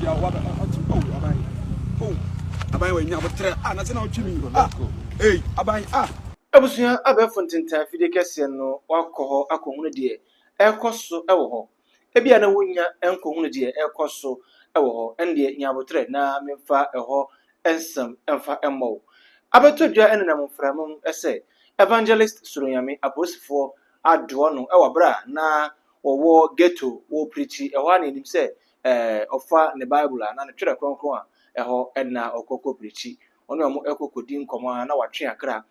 Tia wa ɔte oh aban oh aban wɔ nya abotrɛ ah na sɛ na ɔtwe mi ah ei aban ah. Abusua abɛɛfo ntentan afidie kɛseɛ no wakɔ hɔ akɔhunu deɛ ɛrekɔ so wɔ hɔ. Ebia na wonnya nkɔhunu deɛ ɛrekɔ so wɔ hɔ, ɛndeɛ nya aboterɛ na memfa ɛhɔ nsɛm mfa mmɔ wo. Abɛtɔ dwa nenam mframa mu sɛ Evangelist Suronyame apolisifoɔ adoɔ no wɔ berɛ a na wɔwɔ ghetto wɔreprikyi, ɛhɔ ara na yɛnim sɛ ɔfa ne Bible anaa ne twerɛ kronkron a ɛhɔ na ɔkɔ kɔprikyi. Ɔne wɔn kɔ kɔdi nkɔmmɔ a na watwe akra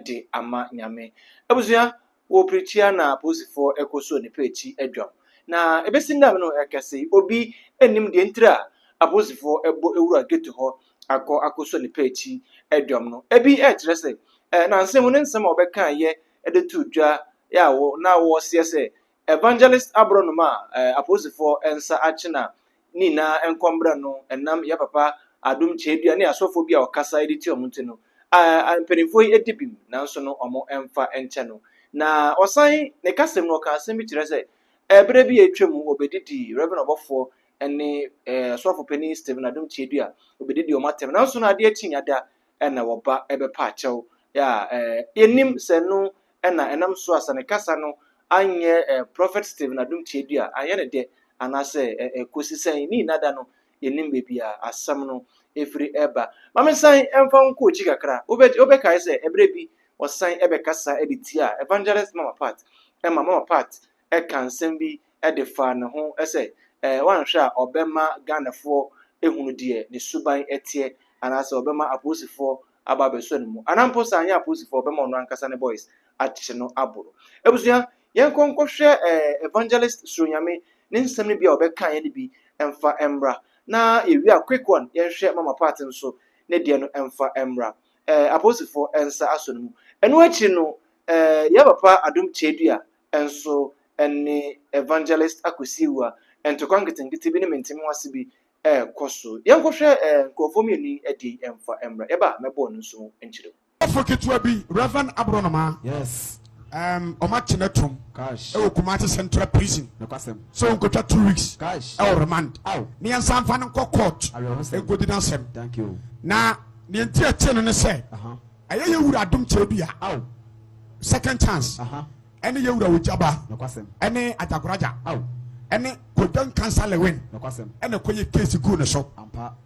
de ama Nyame. Abusua, wɔ pirikyia na apolisifoɔ kɔ so nipa akyi dwam. Na ebesi nnɛ a me ne wo rekasa yi, obi nnim deɛ ntira a apolisifoɔ bɔ wura ghetto hɔ akɔ akɔsɔ nipa akyi dwam no. Ebi rekyerɛ sɛ, nnansa mu ne nsɛm a wɔbɛkaeɛ de too dwa a na wɔseɛ sɛ Evangelist aborɔnoma a apolisifoɔ nsa akye na ne nyinaa nkɔ mbrɛ no ɛnam yɛ papa Adom Kyerɛdua ne asɔfoɔ bi a ɔkasa de tia wɔn nti no, mpanimfoɔ yi di bem nanso no wɔn mfa nkyɛ no. Na ɔsan ne kasa mu no ɔka asɛm bi kyerɛ sɛ ɛberɛ bi a atwa mu ɔbɛdidi Rev. Ɔbɔfoɔ ne Ɔsɔfo Panin Stephen Adom Kyerɛdua ɔbɛdidi wɔn atɛm nanso no adeɛ kye nyada na wɔba bɛpa akyɛw a yɛnnim sɛ ɛno na ɛnam so a sɛ ne kasa no anyɛ Prophet Stephen Adom Kyerɛdua anyɛ ne dɛ anaasɛ ɛkɔsi sɛn ne nyinaa da no yɛnnim baabi a asɛm no ɛfiri ɛba. Ma mensan mfa wo nkɔ akyi kakra. Wobɛkae sɛ ɛberɛ bi ɔsan bɛkasa de tiaa Evangelist Mama Pat ma Mama Pat ka nsɛm bi de faa ne ho sɛ wanhwɛ a ɔbɛma Ghanafoɔ ahunu deɛ ne suban teɛ anaasɛ ɔbɛma apolisifoɔ aba abɛsɔ ne mu anaa mpo sɛ anyɛ apolisifoɔ ɔbɛma ɔno ankasa ne boys akyekye no aboro. Abusua, yɛnkɔ nkɔhwɛ Evangelist Suronyame ne nsɛm no bi a ɔbɛkaeɛ no bi mfa mmra na yɛwie a quick one yɛnhwɛ Mama Pat nso ne deɛ no mfa mmra. Apolisifoɔ nsa asɔ ne mu. Ɛno akyiri no yɛn papa Adom Kyerɛdua nso ne Evangelist Akwesi Awuah ntɔkwa nketenkete bi ne mente-me-ho-ase bi rekɔ so. Yɛnkɔhwɛ nkurɔfoɔ mmienu yi adi mfa mmra. Yɛba a, mɛbɔ ɔno nso ho nkyerɛ mu. Ɔsɔfo ketewa bi, Rev. Aborɔnoma, um, ɔma kye no atom ɛwɔ Kumasi Central Prison sɛ ɔnkɔtwa 2 weeks ɛwɔ remand ne yɛnsa mfa no nkɔ court nkɔdi n'asɛm. Na deɛ nti ɛkye no ne sɛ ɛyɛ yɛwura Adom Kyerɛdua Second Chance ɛne yɛwura Ogyaba ɛne Agyagoraagya ɛne Kodwa Nkansa Lewin ɛna ɛkɔyɛ case gu ne so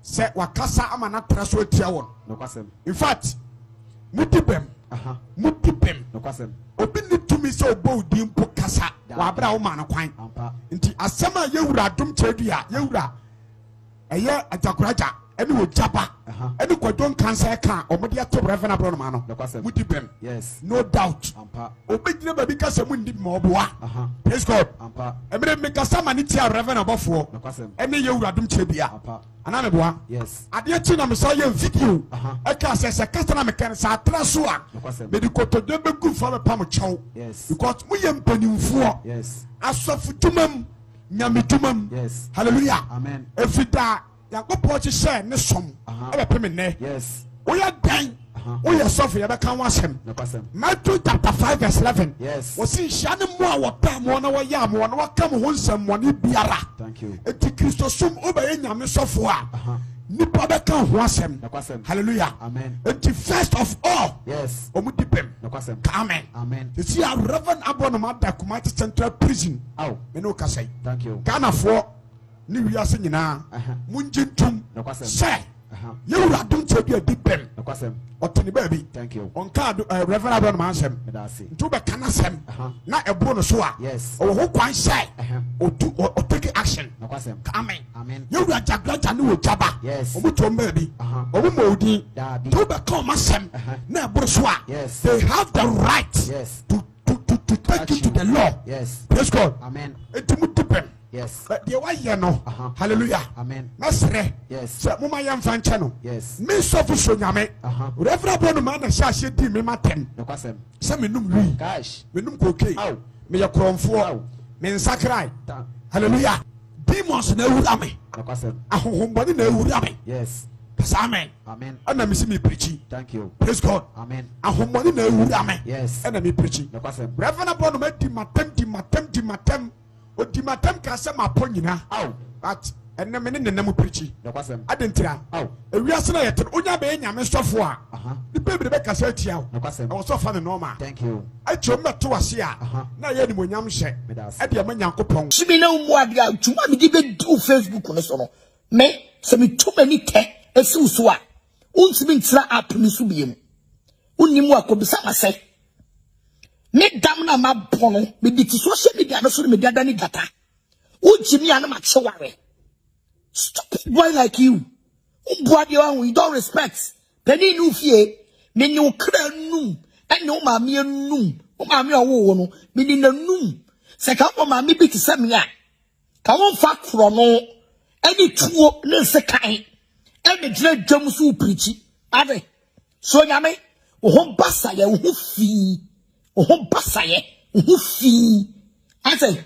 sɛ wakasa ama n'atra so atia wɔn. In fact, mudi bɛm, mudi bɛm. Obi ne tumi sɛ ɔbɔ odin mpo kasa wɔ abere a woma no kwan. Nti asɛm a yɛwura Adom Kyerɛdua, yɛwura ɛyɛ Agyagoraagya ɛne Ogyaba ɛne Kwadwo Nkansa ɛka a wɔde ato Reverend Aborɔnoma no, mudi bɛm, no doubt. Obi gyina baabi kasa mu ndi ma ɔboa. Praise God. Mmerɛ mekasa ma ne tia Reverend Abɔfoɔ ɛne yɛwura Adom Kyerɛdua anaa meboa adeɛ kyi na mesa yɛ video ɛka sɛ kasa na meka no sɛ atra so a, mede kotodwe bɛgu fa bɛpa mo kyɛw because moyɛ mpanimfoɔ asɔfo dwuma mu, Nyame dwuma mu. Hallelujah. Ɛfiri da Nyankopɔn hyehyɛ ne som ɛbɛpem nnɛ, woyɛ dɛn woyɛ sɔfo, yɛbɛka ho asɛm. Matthew chapter 5 verse 11, wɔsi nhyia ne mo a wɔda mo na wɔyɛ mo na wɔka mo ho nsɛmmɔne biara. Enti Kristosom, wobɛyɛ Nyame sɔfo a, nipa bɛka ho asɛm. Hallelujah. Enti first of all, ɔmo di bɛm. Amen. Sisi a Reverend Aborɔnoma da Kumasi Central Prison me ne wo kasa yi, Ghanafoɔ ne wiase nyinaa, mongye ntom sɛ yɛwura Adom Kyerɛdua di bɛm. Ɔte ne baabi, ɔnka Reverend Aborɔnoma asɛm. Nti wobɛka no asɛm na ɛboro no so a, ɔwɔ ho kwan sɛ ɔtu ɔtake action. Amen. Yɛwura Gyagragya ne Ogyaba, ɔmo tuom baabi, ɔmo ma odin. Nti wobɛka ɔmo asɛm na ɛboro so a, they have the right to take you to the law. Praise God. Nti mo di bɛm deɛ wayɛ no. Hallelujah. Mɛsrɛ sɛ moma yɛmfa nkyɛ no. Me sɔfo so Nyame, Reverend Aborɔnoma na hyɛ aseɛ dii me ma tɛm sɛ menum wii, menum koke, meyɛ korɔmfoɔ, me nsakrae. Hallelujah. Demons na awura me, ahohombɔne na awura me. Kasa amen. Ɛna mesi me pirikyi. Praise God. Ahommɔne na awura me, ɛna me pirikyi. Reverend Aborɔnoma di matam, di matam, di matam, odi matam ka sɛ mapɔ nyina, but Ɛnnɛ me ne nana mu pirikyi. Adɛn ntira? Ewiase no a yɛte no, wonya bɛyɛ nyame sɔfo a, nipa bebree bɛkasa atia wo. Ɛwɔ sɛ ɔfa no nɔɔma. Akyire wɔn bɛto ase a, na ɛyɛ animuonyam hyɛ ɛde ama Nyankopɔn. Tumi na wo mu adeɛ a dwuma a mede bɛdi wo Facebook no so no, me sɛ metu m'ani tɛ si wo so a, wontumi ntena app no so biom. Wonnim a kɔbisa m'asɛ. Me dam no a mabɔ no, mede ti social media no so no mede adane gyata. Wogye me a na makye ware. Stupid boy like you. Wombu adeɛ wahu, you don't respect. Panin ne wo fie, me ne wo kra num, ɛne wo maame anum. Wo maame a ɔwoo wo no, me ne n'anum. Sɛ ka wɔ maame bi te sɛ me a, ka womfa korɔno ɛne tuo ne nsekan ɛne gyina dwam so wo pirikyi. Ade, so nyame, wo ho basayɛ, wo ho fii. Wo ho basayɛ, wo ho fi. Ase,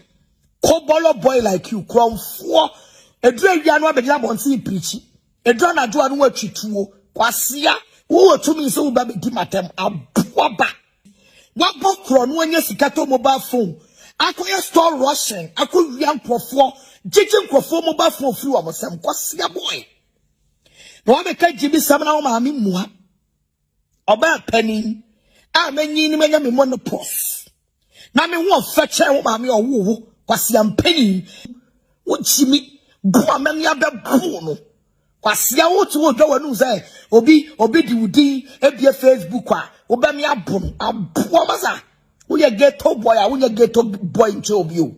kobolo boy like you, kurɔmfoɔ. Eduru awia no abɛgyina abɔnten pirikyi. Eduru anadwo a no watwi tuo. Kwasia, wowɔ tumi sɛ woba bɛdi matam. Aboa ba. Wabɔ korɔ no anya sika tɔ mobile phone. Akɔyɛ store rushing, akɔwia nkurɔfoɔ, gyegye nkurɔfoɔ mobile phone firi wɔn nsam. Kwasia boy. Na wabɛka gyibisɛm na wo maame mmua. Ɔbaa panin a manyin no manya me menopause na me ho ɔfɛ kyɛn wo maame a ɔwoo wo kwasea mpanin wogye mi bo a mami abɛbo no kwasea wote wo dwa w'anum sɛ obi obi de wo din ebie Facebook a wobɛmi abo no aboa masa woyɛ ghetto boy a wonyɛ ghetto boy nkyɛn obi o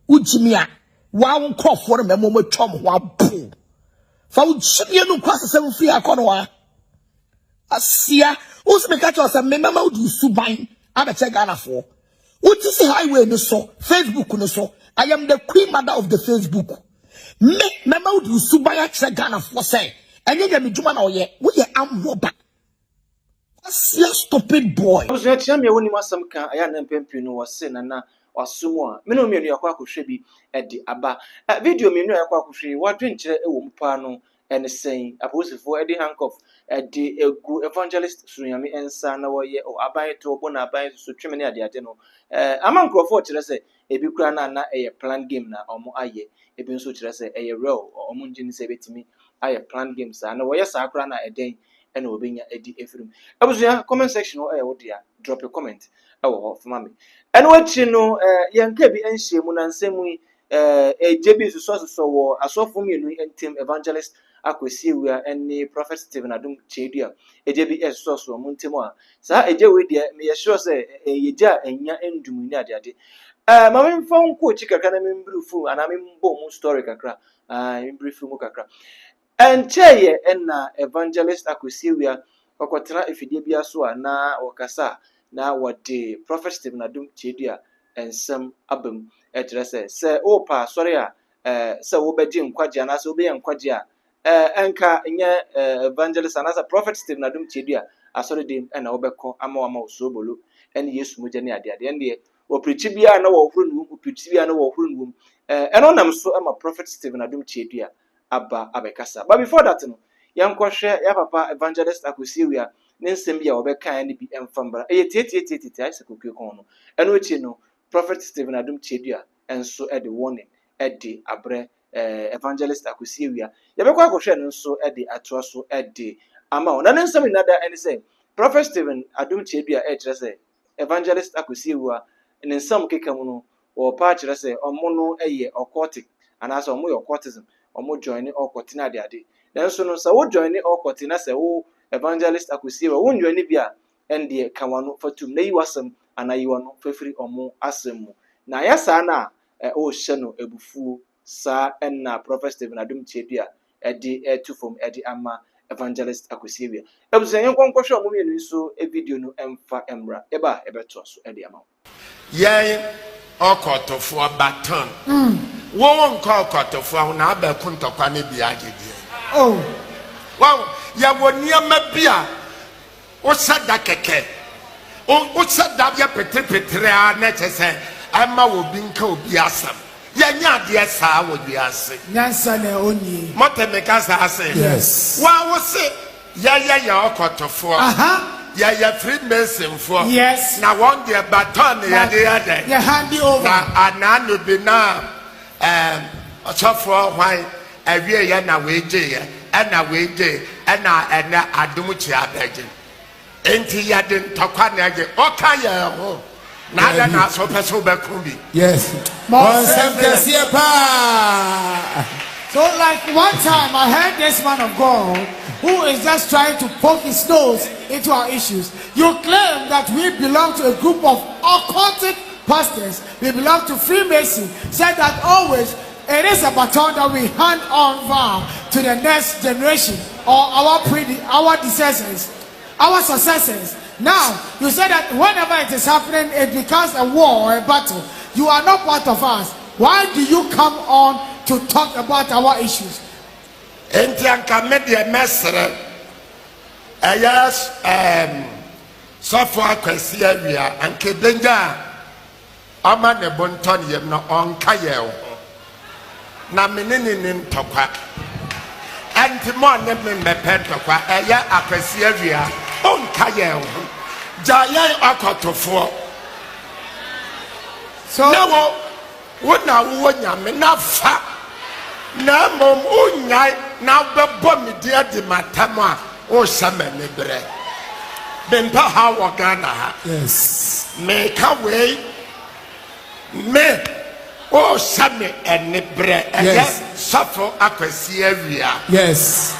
wogye mi a waa wo nkurɔfoɔ no mɛmo mo atwa mo ho abo fa wo gyimie no nkɔ asesɛm firi akɔ no a Asia, wo sɛ meka kyerɛ sɛ me mɛma wode wo suban abɛkyɛ Ghanafoɔ. Wote si highway no so, Facebook no so. I am the queen mother of the Facebook. Me mɛma wode wo suban akyerɛ Ghanafoɔ sɛ ɛnyɛ nyame dwuma na ɔyɛ, woyɛ amrɔba. Asia stupid boy. Abusua kyia me a wonim asɛm ka ɛyɛ a na mpɛn pii no wɔse nana waso mu a me ne wo mmienu yɛakɔ akɔhwɛ bi de aba. Video mmienu a yɛakɔ akɔhwɛ yi w'adwenkyerɛ wɔ mu paa no Ɛne sɛn? Apolisifoɔ de handcuff de agu Evangelist Sunyame nsa na wɔyɛ oh, aban to bo na aban susu tweme ne adeade no. Eh, ama nkurɔfoɔ kyerɛ sɛ ebi koraa na na ɛyɛ plan game na wɔn ayɛ. Ebi nso kyerɛ sɛ ɛyɛ real, wɔn ngye ni sɛ ebetumi ayɛ plan game saa. Na wɔyɛ saa koraa na ɛdɛn ɛna wɔbɛnya adi afiri mu. Abusua, comment section hɔ ɛyɛ wo dea. Drop a comment ɛwɔ hɔ fama me. Ɛno akyi no, eh, yɛn ka bi nhyia mu na nsɛm yi Egya bi resosɔsosɔ wɔ asɔfo mmienu yi ntam, Evangelist Akwasi Awuah ne Prophet Stephen Adom Kyei-Duah. Egya bi resosɔsosɔ wɔn ntam a, saa egya wei deɛ meyɛ sure sɛ ɛyɛ egya a ɛnya ndum ne adeade. Eh, ma memfa wo nkɔ akyi kakra na membrifu anaa membɔ mu story kakra. Ah, membrifu mu kakra. Ɛnkyɛeɛ na Evangelist Akwasi Awuah ɔkɔtena afidie bi so a na wɔkasa a na wɔde Prophet Stephen Adom Kyei-Duah nsɛm aba mu. Ɛkyerɛ sɛ, sɛ worepɛ asɔre a, sɛ wobɛgye nkwagye anaasɛ wobɛnya nkwagye a, ɛnka nyɛ evangelist anaasɛ prophet Stephen Adom Kyedua asɔre dem na wobɛkɔ ama wama wo soobolo ne Yesu mogya ne adeade. Ɛndeɛ, wɔpirikyi biara na wɔhoro ne wom, wɔpirikyi biara na wɔhoro ne wom. Ɛno nam so ma prophet Stephen Adom Kyedua aba abɛkasa. But before that no, yɛnkɔhwɛ yɛn papa Evangelist Akwesi Awia ne nsɛm bi a wɔbɛkaeɛ no bi mfa mbra. Ɛyɛ tiatiatiatia ayɛ sɛ kokue kɔn no. Ɛno akyi no, Prophet Stephen Adom Kyedua nso de warning de abrɛ eh, Evangelist Akwesi Awia. Yɛbɛkɔ akɔhwɛ no nso de atoa so de ama wo. Na ne nsɛm nyinaa da ne sɛ, Prophet Stephen Adom Kyedua ɛrekyerɛ sɛ Evangelist Akwesi Awuah ne nsɛm keka mu no, wɔpa kyerɛ sɛ ɔmo no yɛ occultic anaasɛ ɔmo yɛ occultism, ɔmo joine occult ne adeade. Nanso no, sɛ wo joine occult na sɛ wo Evangelist Akwesi Awuah wo njoine bi a, ɛndeɛ ka w'ano fa tum na yi w'asɛm anaa yi w'ano fa firi ɔmo asɛm mu. Na anyɛ saa no a, worehyɛ no abufuo Saa na Prophet Stephen Adom Kyedua de reto fam de ama Evangelist Akwesi Awia. Abusua yɛnkɔ nkɔhwɛ wɔn mmienu yi nso video no mfa mmra. Yɛba a yɛbɛtoa so de ama wo. Yɛn ɔkɔtofoɔ baton. Wo wonkɔ ɔkɔtofoɔ ho na abɛko ntɔkwa no bi agye deɛ. Wahu, yɛwɔ nneɛma bi a Wohyɛ da kɛkɛ. Wohyɛ da yɛ peterepetere ara na kyerɛ sɛ ɛmma obi nka obi asɛm. Yɛnyɛ adeɛ saa wɔ wiase. Nyansa na onni. Mote me kasa ase? Yes. Wo a wose yɛyɛ yɛ ɔkɔtofoɔ. Aha. Yɛyɛ Freemasonfoɔ. Yes. Na wɔn deɛ baton na yɛde yɛ dɛn? Yɛ hande over. Na anaano bi na ɛɛm ɔsɔfoɔ hwan? Ɛwieeɛ na wei gyeeɛ, ɛna wei gyee, ɛna ɛnɛ Adom Kyia abɛgye. Enti yɛde ntɔkwa na ɛgye. Ɔka yɛn ho. Na adɛn na asɛ wopɛ sɛ wobɛko bi? Yes. Bɔnsɛm kɛseɛ paa. So like one time I heard this man of God who is just trying to poke his nose into our issues. You claim that we belong to a group of occultic pastors. We belong to Freemason. Said that always it is a baton that we hand over to the next generation or our pre our descendants, our successors. Now, you say that whenever it is happening, it becomes a war or a battle. You are not part of us. Why do you come on to talk about our issues? Enti anka me deɛ mɛsrɛ ɛyɛ ɛɛm sɔfo Akwasi Awia anka ebenya a ɔma ne bo ntɔ ne yam na ɔnka yɛn ho na me ne ne ni ntɔkwa ɛnti mo a ne me mmɛpɛ ntɔkwa ɛyɛ Akwasi Awia ɔnka yɛn ho gya yɛn ɔkɔtofoɔ So na wo Wo na wowɔ Nyame na fa, na mmom wonnyae na wobɛbɔ me din adi m'atam a, worehyɛ me aniberɛ. Mempɛ haw wɔ Ghana ha. Yes. Meka wei, me, worehyɛ me aniberɛ. Ɛyɛ Yes. Sɔfo Akwasi Awia. Yes.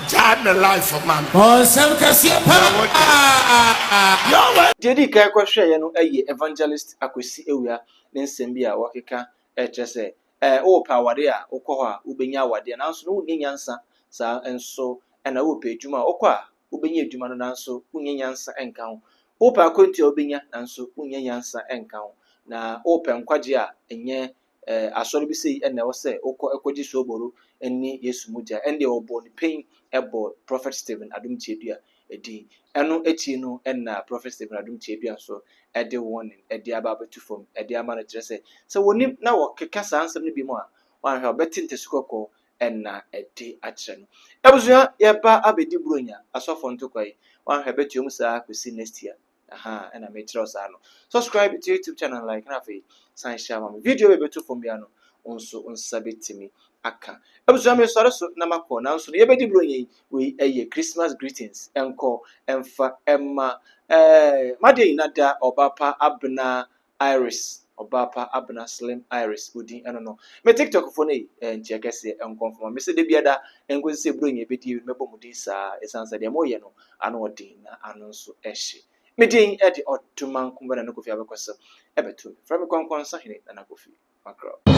Gyae me life ma me. Ɔnsɛm kɛseɛ Na wo deɛ. paa. Yahweh. Deɛ ɛdii kan kɔhwɛeɛ no yɛ Evangelist Akwasi Awia ne nsɛm bi a wɔkeka kyerɛ sɛ, ɛɛ, worepɛ aware a, wokɔ hɔ a, wubenya awadeɛ, nanso no wunnya nyansa. Saa ara nso na worepɛ adwuma a, wokɔ a, wubenya adwuma no, nanso wunnya nyansa nka ho. Worepɛ akwantu a, wubenya, nanso wunnya nyansa nka ho. Na worepɛ nkwagye a, ɛnyɛ ɛɛ, asɔre bi sei na ɛwɔ sɛ wokɔ kɔgye sooboro ne Yesu mogya. Ɛnde wɔbɔɔ no pɛn bɔɔ Prɔfɛt Stephen Adom Kyedua din. Ɛno akyi no na Prɔfɛt Stephen Adom Kyedua nso de warning de aba abɛto fam de ama no kyerɛ sɛ, sɛ wɔnim na wɔkeka saa nsɛm no bi mu a, wɔanhwɛ a wɔbɛte ntasu kɔkɔɔ na ɛde akyerɛ no. Abusua, yɛba abɛdi Buronya asɔfoɔ ntokwa yi, wɔanhwɛ a ɛbɛtoa mu saa kɔsi next year. Ahaa, ɛna mekyerɛ wo saa no. Subscribe to YouTube channel, like na afei san share ma me. Video bɛ bɛto fam bia no, wo nso wo nsa bɛtumi aka. Abusua me sɔre so na makɔ, nanso no yɛbɛdi buronya yi, wei ɛyɛ Christmas greetings, ɛnkɔ ɛmfa ɛma ɛɛ madeɛ nyina da ɔba pa abena Iris, ɔbaa pa Abena Slim Iris wo din ɛno no. Me TikTok fo no ei, eh, nkyia kɛseɛ ɛnkɔ mfama. Mese da biada ɛnkosi sɛ Buronya ɛbɛdi awie no mɛbɔ mo din saa ɛsiane sɛ deɛ moyɛ no ano ɔden na ano nso ɛhye. Me din ɛde Ɔdomanko Nana Kofi Abɛkɔsɛm ɛbɛto me. Frɛ me Kɔnkɔnsahene Nana Kofi Makrɔ.